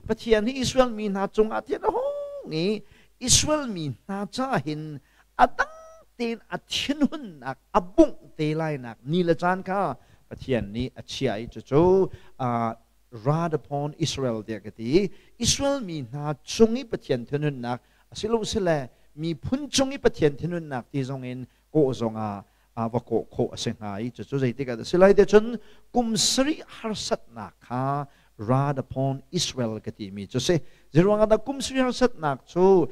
Pathian hi Israel mi hna cungah thian a hung i Israel mi hna ca hin a dang tein a thinhunnak a bungh te lainak ni le caan kha Pathian nih a chiah i cucu wrath upon Israel tiah ka ti. Israel mi hna cung i Pathian thinhunnak asilosile miphun cung i Pathian thinhunnak ti zongin kawh zongah va kawh khawh a si hnga i cucu zeitik ah a si lai te cun kum sarih harsatnak kha wrath upon Israel ka timi cu si. Zeiruang ah dah kum sarih harsatnak cu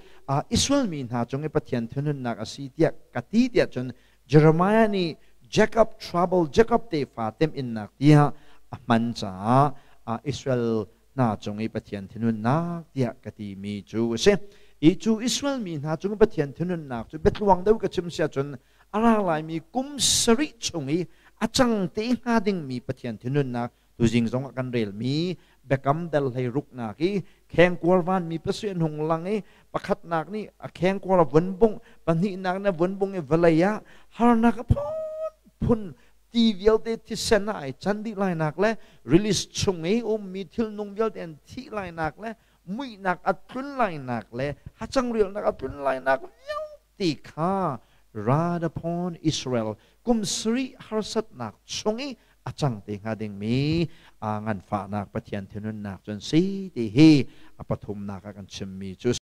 Israel mi hna cung i Pathian thinhunnak a si tiah ka ti tiah cun Jeremiah nih Jacob trouble, Jacob tefa temhinnak tiah a hman caah Israel hna cung i Pathian thinhunnak tiah ka timi cu a si. I cu Israel mi hna cung i Pathian thinhunnak cu biatluang deuh ka chim si ahcun a ra laimi kum sarih chung i a cang te hnga dingmi Pathian thinhunnak tuzing zong ah kan relmi biakam dal hlei ruknak i khengkuar vanmi pasarih an hung lang i pakhatnak nih a khengkuar a vun bungh, pahnihnak nih a vun bungh i vawlei ah harnak a phunphun ti vialte thisen ah ai can dih lainak le release chung i ummi thilnung vialte an thih lainak le muihnak a tlun lainak le hacang rialnak a tlun lainak vialte kha wrath upon Israel kum sarih harsatnak chung i a cang te hnga dingmi nganfahnak Pathian thinhunnak cu an si ti hi a pathumnak ah kan chimmi cu.